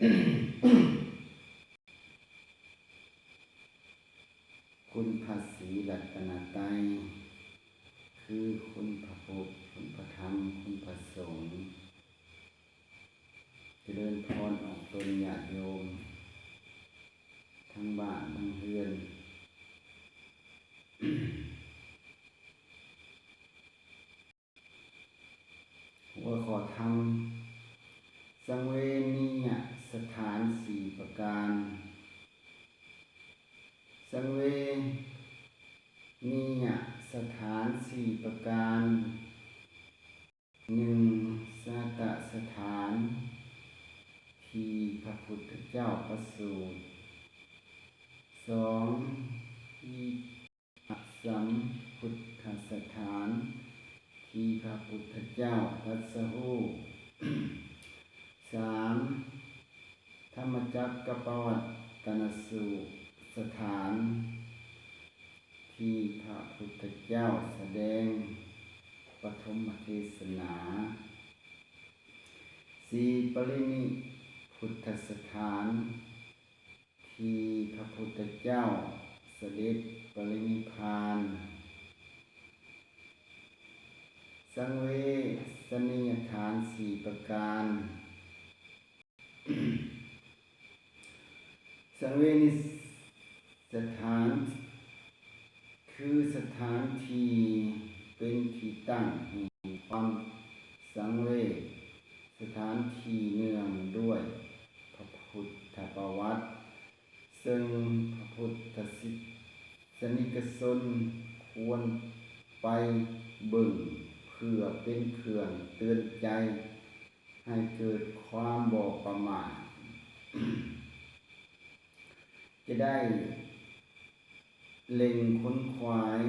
ຄຸນພະສີລັດຕະນະໄຕ ຄືຄຸນພະພຸດ, ຄຸນພະທຳ, ຄຸນພະສົງ. ຈະເລີນພອນອອກຕົນຍາດໂຍມ ທັງບ້ານທັງເຮືອນ. ຫົວຂໍ້ທຳ ສັງເວນີຍະສະຖານສີ່ປະການ. ສັງເວນີຍະສະຖານສີ່ປະການ. ໜຶ່ງ ຊາຕະສະຖານທີ່ພະພຸດທະເຈົ້າປະສູດ. ສອງ ອີ ສຳພຸດທະສະຖານທີ່ພະພຸດທະເຈົ້າຕັດສະຮູ້. ສາມ ທຳມະຈັກກະປະວັດຕະນະສູດ ສະຖານທີ່ພະພຸດທະເຈົ້າສະແດງປະຖົມມະເທສະໜາ. ສີ່ ປະລິນິພຸດທະສະຖານ ທີ່ພະພຸດທະເຈົ້າສະເດັດປະລິນິບພານ. ສັງເວຊະນີຍະສະຖານສີ່ປະການ. ສັງເວນີຍະສະຖານ ຄືສະຖານທີ່ເປັນທີ່ຕັ້ງແຫ່ງຄວາມສັງເວດ, ສະຖານທີ່ເນື່ອງດ້ວຍພະພຸດທະປະຫວັດ ເຊິ່ງພະພຸດທະສະນິກະຊົນຄວນໄປເບິ່ງ ເພື່ອເປັນເຄື່ອງເຕືອນໃຈໃຫ້ເກີດຄວາມບໍ່ປະໝາດ. ຈະໄດ້ເລັ່ງຂົນຂວາຍ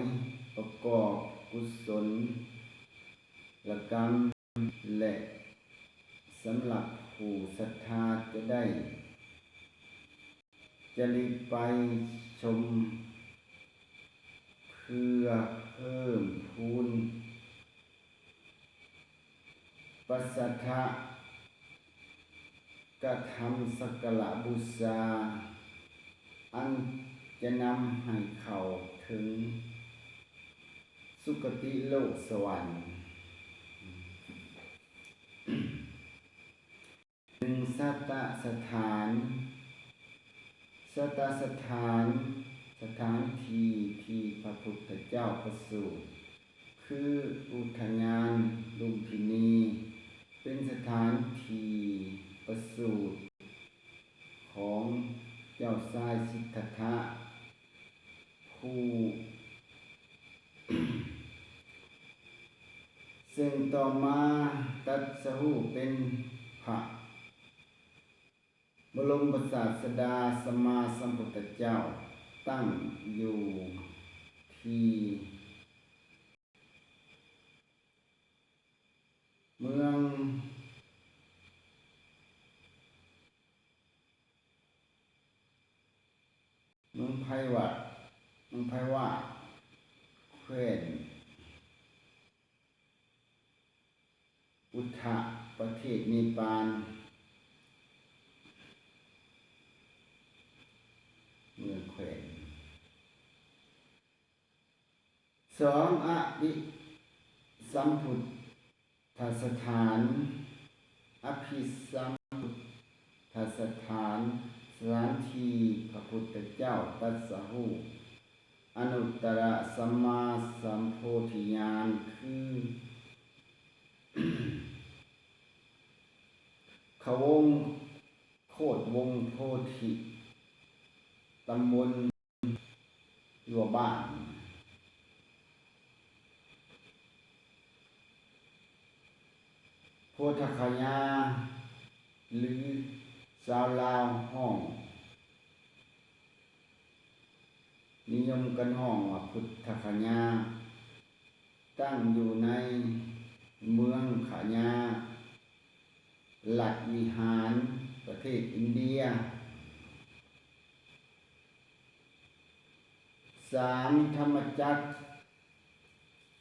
ປະກອບກຸສົນລະກຳ ແລະ ສຳລັບຜູ້ສັດທາຈະໄດ້ຈະລິກໄປຊົມ ເພື່ອເພີ່ມພູນ ປະສັດທະກະທຳສັກກາລະບູຊາ ອັນຈະນຳໃຫ້ເຂົ້າເຖິງສຸຄະຕິໂລກສະຫວັນ. ໜຶ່ງ ຊາຕະສະຖານ. ຊາຕະສະຖານ, ສະຖານທີ່ທີ່ພະພຸດທະເຈົ້າປະສູດ ຄືອຸທະຍານລຸມພິນີ ເປັນສະຖານທີ່ປະສູດຂອງເຈົ້າຊາຍສິດທັດຖະ ຜູ້ ເຊິ່ງຕໍ່ມາຕັດສະຮູ້ເປັນພະ ບະລົມສາດສະດາສຳມາສຳພຸດທະເຈົ້າ ຕັ້ງຢູ່ທີ່ເມືອງ ເມືອງໄພວະ ເມືອງໄພວະ ແຂວງ ອຸທະ ປະເທດເນປານ ເມືອງແຂວງ. ສອງ ອະພິສຳພຸດທະສະຖານ. ອະພິສຳພຸດທະສະຖານ, ສະຖານທີ່ພະພຸດທະເຈົ້າຕັດສະຮູ້ ອະນຸດຕະລະສຳມາສຳໂພທິຍານ ຄື ເຂົາວົງ ໂຄດວົງໂພທິ ຕຳບົນຢູ່ບ້ານ ໂພທະຄະຍາ ຫຼື ຊາວລາວຮ້ອງ ນິຍົມກັນຮ້ອງວ່າພຸດທະຄະຍາ ຕັ້ງຢູ່ໃນເມືອງຂະຍາ ລັດວິຫານ ປະເທດອິນເດຍ. ສາມ ທຳມະຈັກ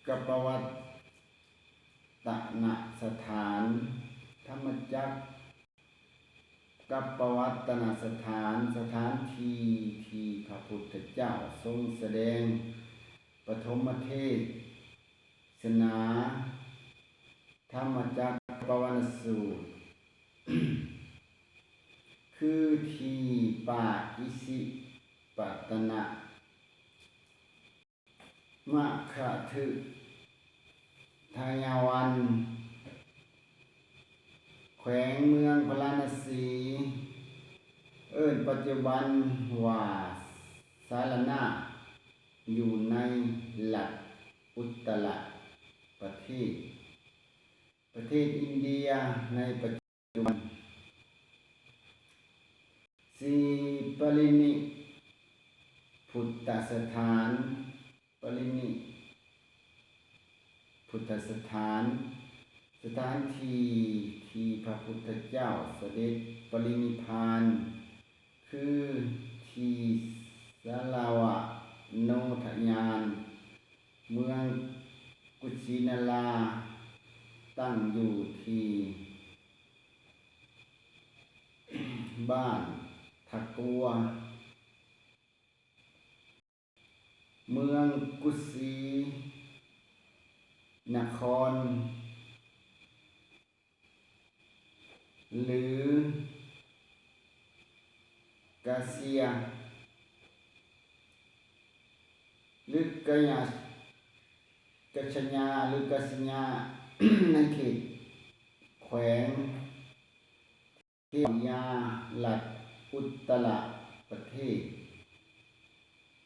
ກະປະວັດຕະນະສະຖານ. ທຳມະຈັກ ກັບປະວັດຕະນະສະຖານ, ສະຖານທີ່ທີ່ພະພຸດທະເຈົ້າຊົງສະແດງປະຖົມມະເທສະໜາ ທຳມະຈັກກະປະວັນນະສູດ ຄືທີ່ປ່າອິຊິປະຕະນະ ມະຄະທຶທະຍາວັນ ແຂວງເມືອງພາລານະສີ ເອີ້ນປັດຈຸບັນວ່າສາລະນາ ຢູ່ໃນລັດອຸດຕະລະປະເທດ ປະເທດອິນເດຍໃນປັດຈຸບັນ. ສີ່ ປະລິນິພຸດທະສະຖານ, ປະລິນິພຸດທະສະຖານ, ສະຖານທີ່ທີ່ພະພຸດທະເຈົ້າສະເດັດປະລິນິພານ ຄືທີ່ສາລະວະໂນທະຍານ ເມືອງກຸສິນາລາ ຕັ້ງຢູ່ທີ່ບ້ານທະກົວ ເມືອງກຸສິນາຄອນ ຫຼື ກາເຊຍ ຫຼື ກະຍາ ກະຊະຍາ ຫຼື ກາຊະຍາ ໃນເຂດແຂວງ ເຄຍາ ລັດອຸດຕະລະປະເທດ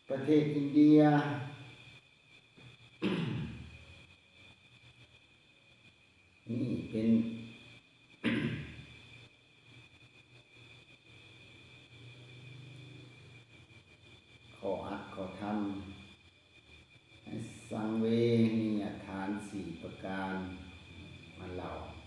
ປະເທດອິນເດຍ. ນີ້ເປັນຂໍ້ອັດຂໍ້ທຳ ໃຫ້ສັງເວນີຍະຖານສີ່ປະການມາເລົ່າ